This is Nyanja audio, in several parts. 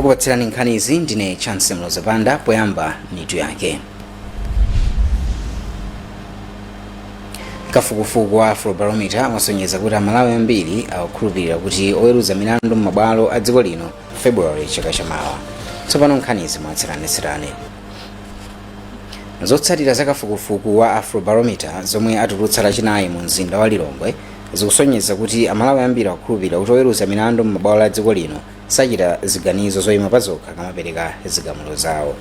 Okupatsirani nkhanizi ndine Chance Mlozapanda. Poyamba, mitu yake. Kafukufuku wa Afrobarometer wasonyeza kuti Amalawi ambiri akukhulupirira kuti oweruza milandu m'mabwalo a dziko lino February chaka chamawa. Tsopano nkhanizi mwatsatanetsatane. Zotsatira za kafukufuku wa Afrobarometer zomwe atulutsa Lachinayi mu mzinda wa Lilongwe zikusonyeza kuti Amalawi ambiri akukhulupirira kuti oweruza milandu m'mabwalo a dziko lino sachita ziganizo zoyima pazokha akamapereka zigamulo zawo.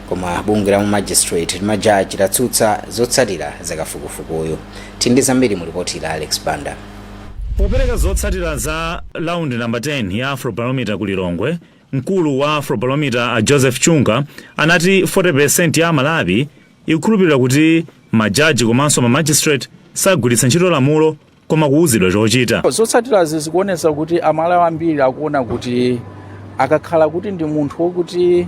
Koma bungwe la magistrate ndi majaji latsutsa zotsatira za kafukufukuyu. Tili ndi zambiri mu lipoti la Alex Banda. Popereka zotsatira za round number 10 ya Afrobarometer ku Lilongwe, mkulu wa Afrobarometer a Joseph Chunga anati 40% ya Amalawi ikukhulupirira kuti majaji komanso ma magistrate sagwiritsa ntchito lamulo koma kuwuzidwa chochita. Zotsatirazi zikuonetsa kuti Amalawi ambiri akuona kuti akakhala kuti ndi munthu wokuti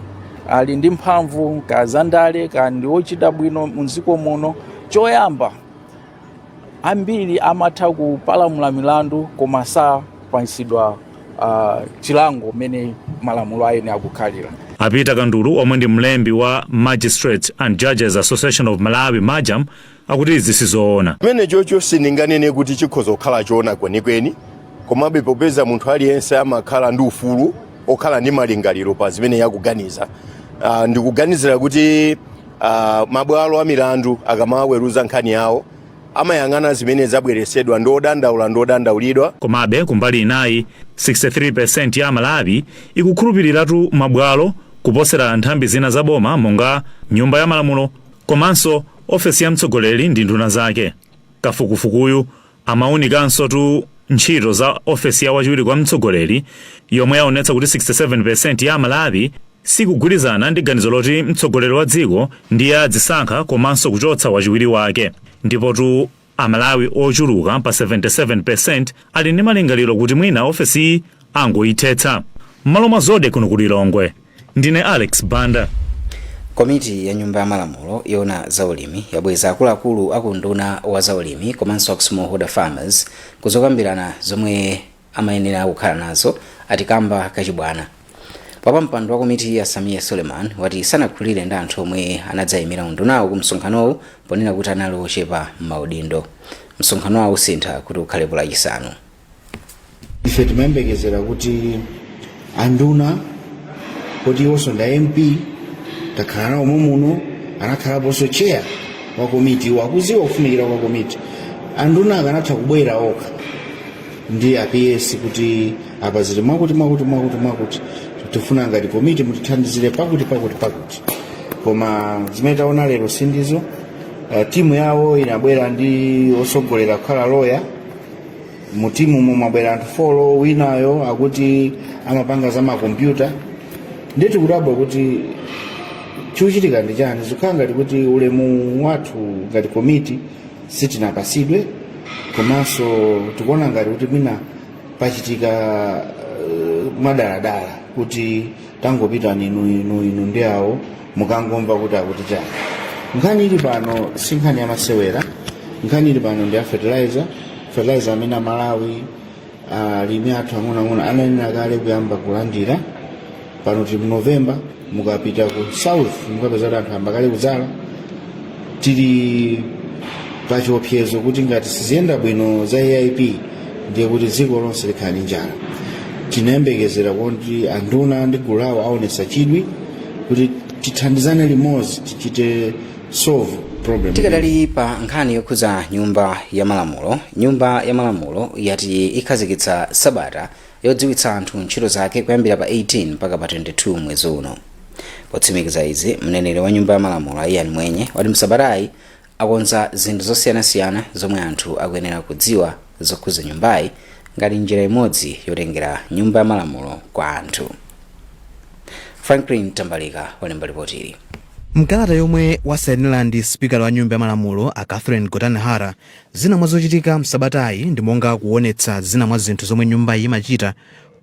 ali ndi mphamvu ka zandale ka ndi wochita bwino mdziko muno, choyamba ambiri amatha kupalamula milandu koma sapatsidwa chilango mmene malamulo ayenera kukhalira. A Peter Kandulu, omwe ndi mlembi wa Magistrates and Judges Association of Malawi, MAJAM, akuti izi sizoona. Chimene chocho sindinganene kuti chikhoza kukhala choona kwenikweni, komabe popeza munthu aliyense amakhala ndi ufulu okhala ndi malingaliro pa zimene akuganiza, ndikuganizira kuti mabwalo a milandu akamaweruza nkhani yawo amayang'ana zimene zabweretsedwa ndi odandaula ndi odandaulidwa. Komabe kumbali inayi, 63% ya Amalawi ikukhulupiriratu mabwalo kuposera nthambi zina za boma monga Nyumba ya Malamulo komanso ofesi ya mtsogoleri ndi nduna zake. Kafukufukuyu amaunikanso tu ntchito za ofesi ya wachiwiri kwa mtsogoleri, yomwe yaonetsa kuti 67% ya Amalawi sikugwirizana ndi ganizo loti mtsogoleri wa dziko ndiye adzisankha komanso kuchotsa wachiwiri wake. Ndipotu Amalawi ochuluka pa 77% ali ndi malingaliro kuti mwina ofesiyi angoyithetsa. M'malo mwa Zodiak kuno ku Lilongwe, ndine Alex Banda. Komiti ya Nyumba ya Malamulo yoona zaulimi yabweza akuluakulu aku unduna wa zaulimi komanso aku Smallholder Farmers kuzokambirana zomwe amayenera kukhala nazo, ati kamba kachibwana. Wapampando wa komiti ya Sameer Suleman wati sanakhutire ndi anthu omwe anadzayimira undunawo ku msonkhanowu ponena kuti anali ochepa m'maudindo. Msonkhanowu ausintha kuti ukhalepo Lachisanu. Ife timayembekezera kuti anduna, kuti iwonso ndi MP, takhala nawo momuno, anakhalaponso chair wa komiti, wakuziwa kufunikira kwa komiti, anduna akanatha kubwera okha ndi a PS kuti apa zili mwakuti mwakuti mwakuti mwakuti, tifuna ngati komiti mutithandizire pakuti pakuti pakuti. Koma zimene taona lero sindizo. Timu yawo inabwera ndi osogolera kukhala lawyer. Mu timu mu mwabwera anthu four, winayo akuti amapanga za makompyuta. Ndiye tikudabwa kuti chikuchitika ndi chani. Zikukhala ngati kuti ulemu wathu ngati komiti sitinapasidwe, komanso tikuona ngati kuti mwina pachitika mwadaladala kuti tangopitani inu inu inu ndi awo, mukangomva kuti akuti chani. Nkhani ili pano si nkhani yamasewera. Nkhani ili pano ndi ya fertilizer, fertilizer amene Amalawi, alimi athu ang'onoang'ono anayenera kale kuyamba kulandira. Pano tili mu November, mukapita ku south mukapeza kuti anthu ayamba kale kudzala. Tili pa chiopsezo kuti ngati siziyenda bwino za AIP, ndiye kuti dziko lonse likhala ndi njala. Tinayembekezera kuti anduna ndi gulu lawo aonesa chidwi kuti tithandizane limodzi tichite solve problem. Tikadali pa nkhani yokhudza Nyumba ya Malamulo, Nyumba ya Malamulo yati ikhazikitsa sabata yodziwitsa anthu ntchito zake kuyambira pa 18 mpaka pa 22 mwezi uno. Potsimikiza izi, mneneri wa Nyumba ya Malamulo Ian Mwenye wati msabatayi akonza zinthu zosiyanasiyana zomwe anthu akuyenera kudziwa zokhudza nyumbayi ngati njira imodzi yotengera Nyumba ya Malamulo kwa anthu. Franklin Tambalika walemba ripoti ili. Mkalata yomwe wasayinira ndi sipikala wa Nyumba ya Malamulo a Catherine Gotani Hara, zina mwa zochitika msabatayi ndi monga kuonetsa zina mwa zinthu zomwe nyumbayi imachita,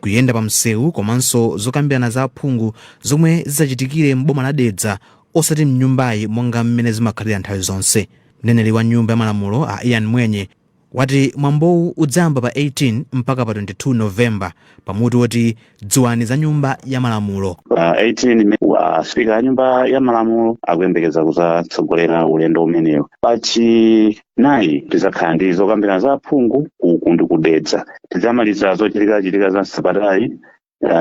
kuyenda pa msewu komanso zokambirana za aphungu zomwe zidzachitikire m'boma la Dedza osati mnyumbayi monga mmene zimakhalira nthawi zonse. Mneneri wa Nyumba ya Malamulo a Ian Mwenye Wati mwambowu udzayamba pa 18 mpaka pa 22 Novemba pamutu woti "Dziwani za Nyumba ya Malamulo". Pa 18 wa spika ya Nyumba ya Malamulo akuyembekeza kuzatsogolera ulendo umenewo. Pachinayi tizakhala ndi zokambirana za aphungu uku ndi kudedza. Tidzamaliza zochitikachitika za sabatayi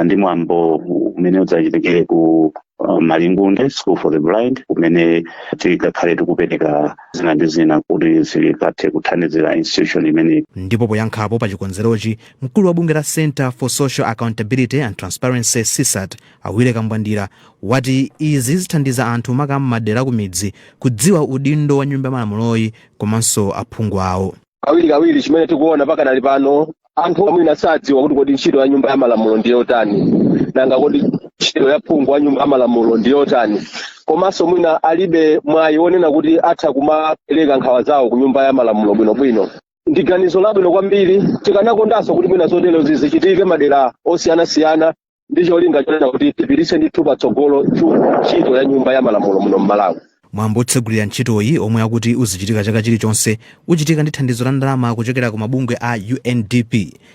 ndi mwambo umene udzachitikire ku Malingunde School for the Blind, kumene tikakhale tikupereka zina ndi zina kuti zikathe kuthandizira institution imeneyi. Ndipo poyankhapo pa chikonzerochi, mkulu wa bungwe la Center for Social Accountability and Transparency, CSAT, Awire Kambwandira, wati izi zithandiza anthu maka m'madera kumidzi kudziwa udindo wa Nyumba ya Malamuloyi komanso aphungu awo. Kawirikawiri chimene tikuona pakanali pano, anthu mwina sadziwa kuti kodi ntchito ya Nyumba ya Malamulo ndi yotani, nanga kodi ntchito ya phungu wa Nyumba ya Malamulo ndi yotani, komanso mwina alibe mwayi wonena kuti atha kumapereka nkhawa zawo ku Nyumba ya Malamulo bwinobwino. Ndi ganizo labwino kwambiri. Tikanakondanso kuti mwina zoterozi zichitike madera osiyanasiyana ndi cholinga chonena kuti tipititse ndithu patsogolo ntchito ya Nyumba ya Malamulo muno m'Malawi. Mwambo otsegulira ntchitoyi, omwe akuti uzichitika chaka chilichonse, uchitika ndi thandizo la ndalama kuchokera ku mabungwe a UNDP,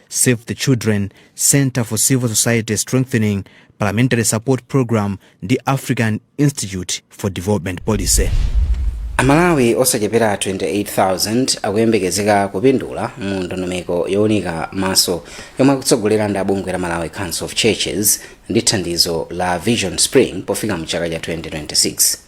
Save the Children, Center for Civil Society Strengthening, Parliamentary Support Program ndi African Institute for Development Policy. Amalawi osachepera 28,000 akuyembekezeka kupindula mu ndondomeko yowunika maso yomwe akutsogolera ndi abungwe la Malawi Council of Churches ndi thandizo la Vision Spring pofika mchaka cha 2026.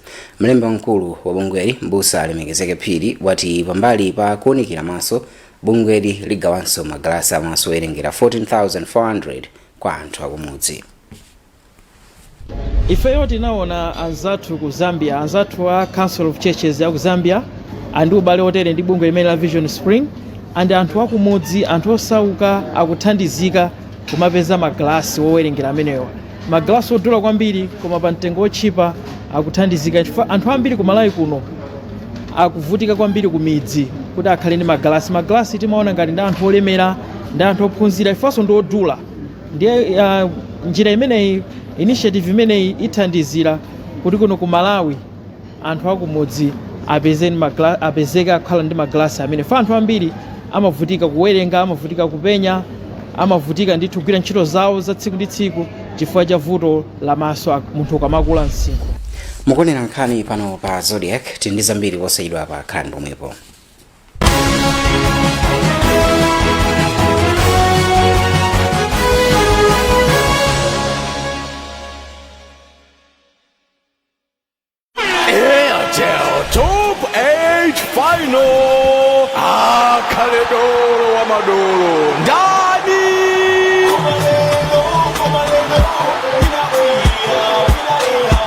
Mlembi wamkulu wa bungweli, Mbusa Alemekezeke Phiri, wati pambali pa kuwunikira maso, bungweli ligawanso magalasi amaso owerengera 14,400 kwa anthu akumudzi. Ifeyo tinaona anzathu ku Zambia, anzathu a Council of Churches ya ku Zambia, andi ubale otere ndi bungwe limene la Vision Spring, and anthu akumudzi, anthu osauka akuthandizika kumapeza magalasi wowerengera amenewa, magalasi odula kwambiri koma pa mtengo wotchipa, akuthandizika chifukwa anthu ambiri ku Malawi kuno akuvutika kwambiri ku midzi kuti akhale ndi magalasi. Magalasi timaona ngati ndi anthu olemera, ndi anthu ophunzira, ifenso ndi odula. Ndiye njira imeneyi, initiative imeneyi ithandizira kuti kuno ku Malawi anthu akumudzi apezeke akhala ndi magalasi amene fa anthu ambiri amavutika kuwerenga, amavutika kupenya, amavutika ndithu kugwira ntchito zawo za tsiku ndi tsiku chifukwa cha vuto la maso munthu ukamakula msinkhu. Mukuonera nkhani pano pa Zodiak. Tili ndi zambiri posachedwa pa nkhani pomwepo. Airtel Top 8 Final. Akhale dolo wa madolo ndani?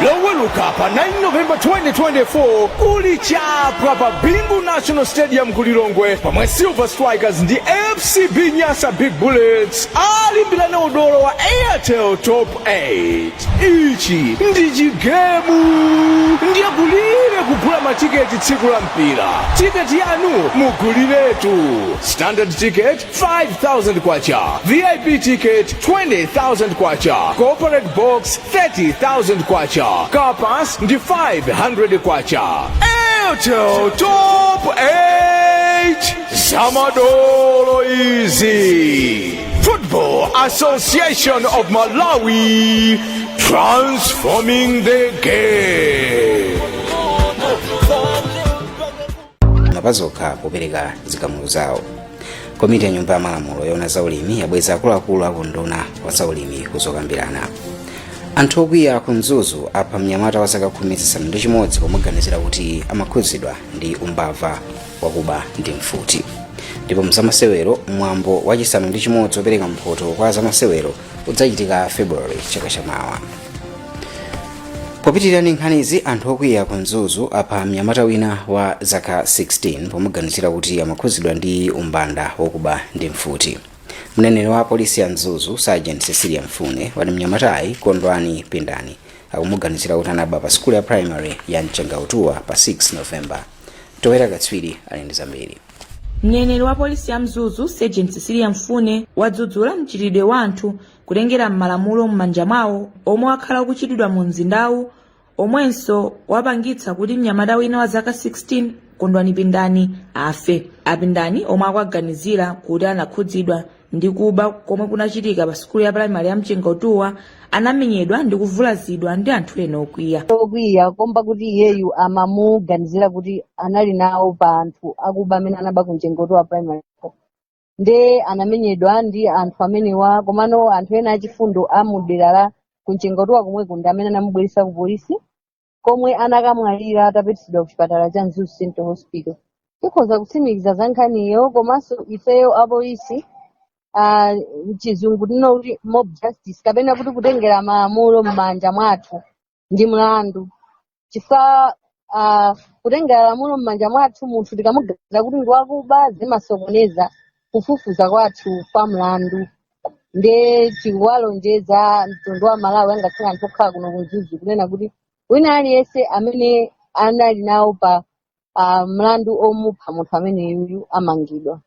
Loweluka pa 9 November 2024 kuli chapwa pa Bingu National Stadium ku Lilongwe, pamwe Silver Strikers ndi FCB Nyasa Big Bullets alimbirane udolo wa Airtel Top 8. Ichi ndi chigemu, ndiye kulire kugula matiketi tsiku la mpira. Tiketi yanu muguliretu: standard ticket 5000 kwacha, VIP ticket 20,000 kwacha, corporate box 30,000 kwacha, car pass ndi 500 kwacha. Airtel Top 8, zamadolo izi. Football Association of Malawi, transforming the game. Mapazokha popereka zigamulo zawo. Komiti ya Nyumba ya Malamulo yoona zaulimi yabweza akuluakulu aku unduna wa zaulimi kuzokambirana. Anthu okwiya ku Mzuzu apha mnyamata wa zaka 61 pomuganizira kuti amakhudzidwa ndi umbava wakuba ndi mfuti. Ndipo mzamasewero, mwambo wachisanu ndi chimodzi wopereka mphoto kwa zamasewero udzachitika February chaka chamawa. Popitirira ndi nkhanizi, anthu okwiya ku Mzuzu apha mnyamata wina wa zaka 16 pomuganizira kuti amakhudzidwa ndi umbanda wokuba ndi mfuti. Mneneri wa polisi ya Mzuzu, Sergeant Cecilia Mfune, wati mnyamatayi, Kondwani Pindani, akumuganizira kuti anaba pa sukulu ya primary ya Mchengautuwa pa 6 November. Towera Katswiri ali ndi zambiri. Mneneri wa polisi ya Mzuzu, Sergeant Cecilia Mfune, wadzudzula mchitidwe wa anthu kutengera m'malamulo m'manja mwawo omwe wakhala ukuchitidwa mu mzindawu, omwenso wapangitsa kuti mnyamata wina wa zaka 16 Kondwani Pindani afe. Apindani, omwe akuwaganizira kuti anakhudzidwa ndi kuba komwe kunachitika pa sukulu ya primary ya Mchengautuwa, anamenyedwa ndi kuvulazidwa ndi anthu ena okwiya. Okwiya komba kuti iyeyu amamuganizira kuti anali nawo pa anthu akuba amene anaba ku Mchengautuwa Primary. Nde anamenyedwa ndi anthu amenewa, komano anthu ena achifundo amudera la ku Mchengautuwa komweko ndi amene anamubweretsa ku polisi, komwe anakamwalira atapititsidwa ku chipatala cha Mzuzu Central Hospital. Tikhoza kutsimikiza za nkhaniyo, komanso ifeyo apolisi, mchizungu tinoti mob justice, kapena kuti kutengera malamulo m'manja mwathu ndi mlandu, chifukwa kutengera lamulo m'manja mwathu munthu tikamuganiza kuti ndi wakuba zimasokoneza kufufuza kwathu kwa mlandu. Nde tikuwalonjeza mtundu wa Malawi, angakhale anthu okhala kuno ku Mzuzu, kunena kuti wina aliyense amene anali nawo pa mlandu omupha munthu ameneyuyu amangidwa.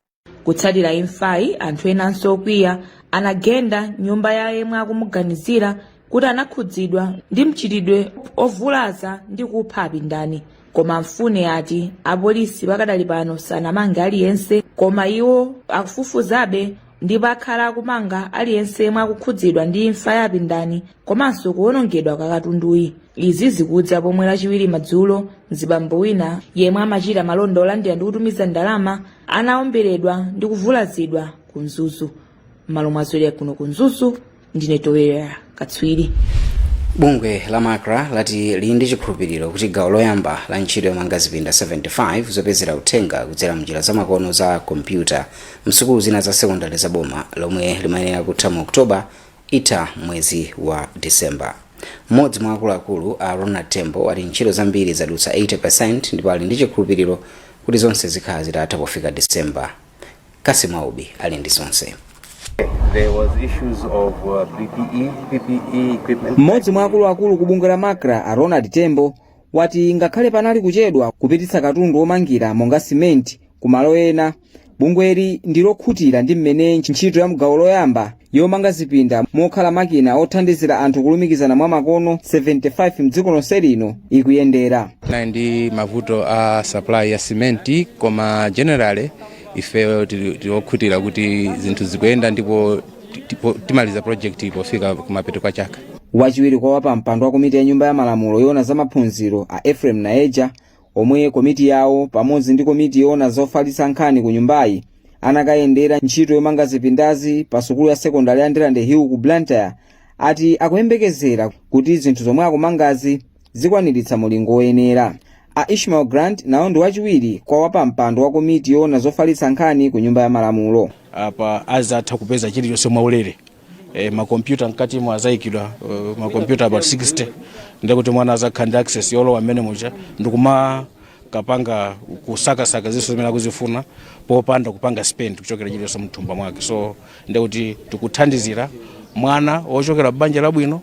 Kutsatira imfayi, anthu enanso okwiya anagenda nyumba ya yemwe akumuganizira kuti anakhudzidwa ndi mchitidwe ovulaza ndi kupha Apindani. Koma Mfune ati apolisi pakadali pano sanamange aliyense, koma iwo akufufuzabe ndipo akhala akumanga aliyense yemwe akukhudzidwa ndi imfa ya Apindani komanso kuwonongedwa kwa katunduyi. Izi zikudza pomwe Lachiwiri madzulo mzibambo wina yemwe amachita malonda olandira ndi kutumiza ndalama anaomberedwa ndi kuvulazidwa ku Mzuzu. M'malo mwa Zodiak kuno ku Mzuzu, ndine Toera Katswiri. Bungwe la MACRA lati lili ndi chikhulupiriro kuti gawo loyamba la ntchito yomanga zipinda 75 zopezera uthenga kudzera mnjira zamakono za kompyuta msukulu zina za sekondari za boma, lomwe limayenera kutha mu Oktoba, itha mwezi wa Disemba. Mmodzi mwa akuluakulu, a Ronald Tembo, wati ntchito zambiri zadutsa 80% ndipo ali ndi chikhulupiriro kuti zonse zikhala zitatha pofika Disemba. Kasimu Aubi ali ndi zonse. There was issues of PPE, PPE equipment. Mmodzi mwa akuluakulu ku bungwe la MACRA, a Ronald Tembo, wati ngakhale panali kuchedwa kupititsa katundu womangira monga simenti ku malo ena, bungweli ndi lokhutira ndi mmene ntchito ya mgawo loyamba yomanga zipinda mokhala makina othandizira anthu kulumikizana mwa makono 75 mdziko lonse lino ikuyendera. Tinali ndi mavuto a supply ya simenti, koma generally ifeyo tili okhutira kuti zinthu zikuyenda ndipo timaliza project pofika kumapeto kwa chaka. Wachiwiri kwa wapampando wa komiti ya Nyumba ya Malamulo yoona za maphunziro, a Ephraim Nayeja, omwe komiti yawo pamodzi ndi komiti yoona zofalitsa nkhani ku nyumbayi anakayendera ntchito yomanga zipindazi pa sukulu ya sekondari ya Ndirande Hill ku Blantyre, ati akuyembekezera kuti zinthu zomwe akumangazi zikwaniritsa mulingo woyenera. A Ishmael Grant nawo ndi wachiwiri kwa wapampando wa komiti yoona zofalitsa nkhani ku Nyumba ya Malamulo. Apa azatha kupeza chilichonse mwaulere. Makompyuta mkatimo azayikidwa, makompyuta about 60, ndekuti mwana azakhala ndi access yolowa mmene muja ndikuma kapanga kusakasaka zinso zimene akuzifuna popanda kupanga spend kuchokera chilichonse mthumba mwake. So ndekuti tikuthandizira mwana wochokera banja labwino,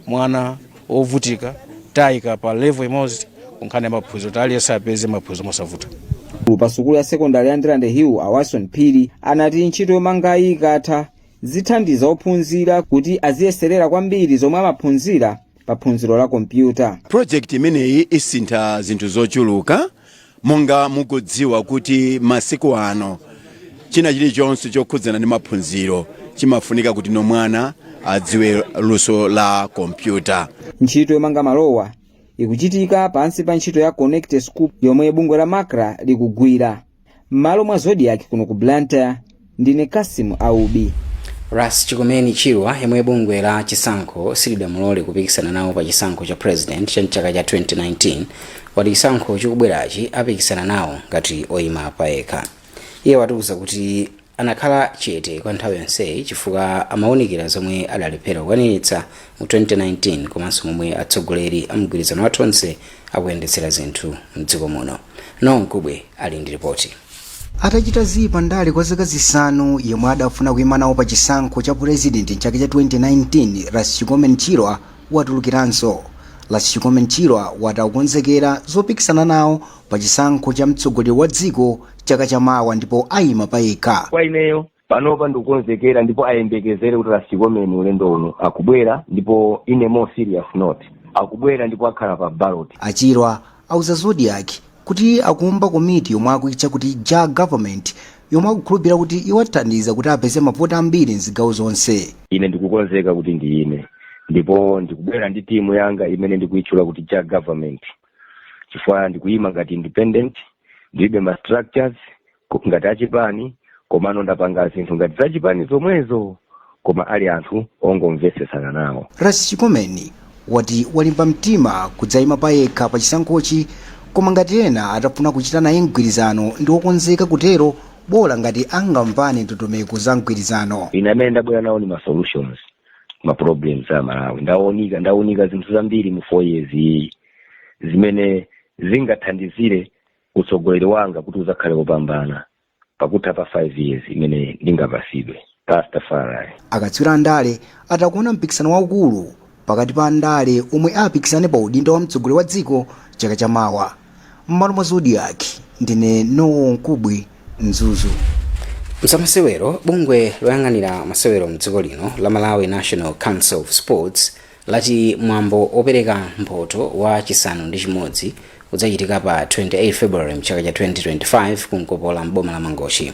mwana wovutika, tayika pa level imodzi kunkhani ya maphunziro, kuti aliyense apeze maphunziro mosavuta. Pa sukulu ya sekondari ya Ndirande Hill, a Watson Phiri, anati ntchito yomangayi ikatha zithandiza ophunzira kuti aziyeserera kwambiri zomwe amaphunzira pa phunziro la kompyuta. Project imeneyi isintha zinthu zochuluka. Monga mukudziwa kuti masiku ano china chilichonse chokhudzana ndi maphunziro chimafunika kuti no mwana adziwe luso la kompyuta. Ntchito yomanga malowa ikuchitika pansi pa ntchito ya Connect School yomwe bungwe la MACRA likugwira. M'malo mwa Zodiak kuno ku Blantyre, ndine Kasimu Aubi. Ras Chikomeni Chirwa, yemwe bungwe la chisankho silidamulole kupikisana nawo pa chisankho cha president cha mchaka cha 2019, wati chisankho chikubwerachi apikisana nawo ngati oyima payekha. Iye watiuza kuti anakhala chete kwa nthawi yonseyi chifukwa amawunikira zomwe adalephera kukwaniritsa mu 2019 komanso momwe atsogoleri a mgwirizano wa Tonse akuyendetsera zinthu mdziko muno. Noel Nkubwe ali ndi ripoti. Atachita zii pandale kwa zaka 5, yemwe adafuna kuyima nawo pa chisankho cha purezidenti mchaka cha 2019, Ras Chikomeni Chirwa, watulukiranso. Ras Chikomeni Chirwa wati akukonzekera zopikisana nawo pa chisankho cha mtsogoleri wa dziko chaka chamawa ndipo ayima payekha. Kwa ineyo panopa ndikukonzekera, ndipo ayembekezere kuti Ras Chikomeni ulendo uno akubwera, ndipo in a more serious note, akubwera ndipo akhala pa ballot. Achirwa auza Zodiak Kuti akuumba komiti yomwe akuitcha kuti Ja Government, yomwe akukhulupirira kuti iwathandiza kuti apeze mavoti ambiri mzigawo zonse. Ine ndikukonzeka kuti ndiyime, ndipo ndikubwera ndi timu yanga imene ndikuitchula kuti Ja Government, chifukwa ndikuyima ngati independent. Ndilibe ma structures ngati achipani, komano ndapanga zinthu ngati zachipani zomwezo, koma ali anthu ongomvetsesana nawo. Ras Chikomeni wati walimba mtima kudzayima payekha pa chisankhochi, koma ngati ena atafuna kuchita naye mgwirizano, ndi wokonzeka kutero, bola ngati angamvane ndondomeko za mgwirizano. Ine amene ndabwera nawo ni ma solutions, ma problems a Malawi. Ndawunika zinthu zambiri mu 4 years iyi zimene zingathandizire utsogoleri wanga kuti uzakhale wopambana pakutha pa 5 years imene ndingapasidwe. Rastafari. Akatswiri andale atakuona mpikisano waukulu pakati pa andale omwe apikisane pa udindo wa mtsogoleri wa dziko chaka chamawa. M'malo mwa Zodiak, ndine Nowo Nkubwi, Mzuzu. Mzamasewero, bungwe loyang'anira masewero mdziko lino la Malawi National Council of Sports lati mwambo opereka mphoto wa chisanu ndi chimodzi udzachitika pa 28 February mchaka cha 2025 ku Nkopola, mboma la Mangochi.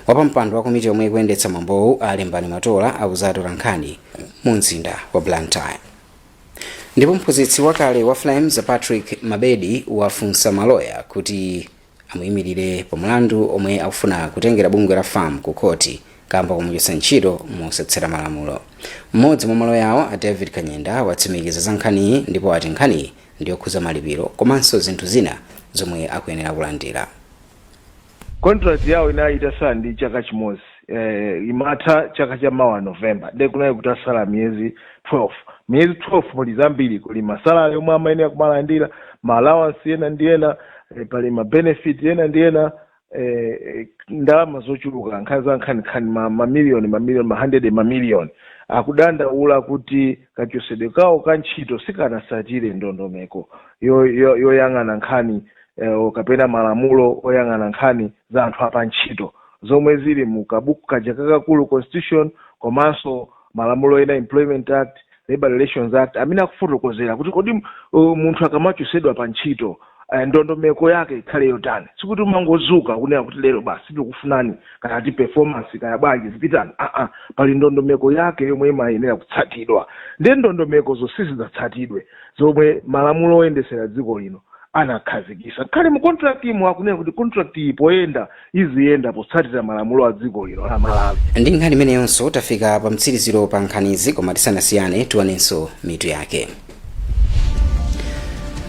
Wapampando wa komiti yomwe ikuyendetsa mwambowu, Alembani Matola, auza atolankhani mu mzinda wa Blantyre. Ndipo mphunzitsi wakale wa Flames, Patrick Mabedi, wafunsa maloya kuti amuyimirire pa mlandu omwe akufuna kutengera bungwe la FAM ku khoti kamba komuchotsa ntchito mosatsata malamulo. Mmodzi mwa maloya awo, a David Kanyenda, watsimikiza za nkhaniyi ndipo ati nkhaniyi ndiyokhuza malipiro komanso zinthu zina zomwe akuyenera kulandira. Contract yawo inali itasala ndi chaka chimodzi, imatha chaka cha mawa November, nde kunali kutasala miyezi 12. Miyezi 12 muli zambiri: kuli ma salary omwe amayenera kumalandira, ma allowance ena ndi ena, pali ma benefit ena ndi ena, ndalama zochuluka, nkhani za nkhaninkhani, mamiliyoni, mamiliyoni, ma hundred mamiliyoni. Akudandaula kuti kachosedwe kawo ka ntchito sikanasatire ndondomeko yoyang'ana nkhani kapena malamulo oyang'ana nkhani za anthu apa ntchito zomwe zili mu kabuku kaja kakakulu, Constitution, komanso malamulo ena, Employment Act, Labor Relations Act, amene akufotokozera kuti kodi munthu akamachosedwa pa ntchito, ndondomeko yake ikhale yotani. Sikuti umangozuka kunena kuti lero basi tikufunani, kaya ti performance, kaya bwanji, zipitani. Aa, pali ndondomeko yake yomwe imayenera kutsatidwa, ndiye ndondomeko zosizidatsatidwe zomwe malamulo oyendesera dziko lino anakhazikisa. Khale mu contract imwe akunena kuti contract iyi poyenda iziyenda potsatira malamulo a dziko lino la Malawi. Ndi nkhani imeneyonso tafika pa mtsiriziro pa nkhanizi, koma tisanasiyane tionenso mitu yake.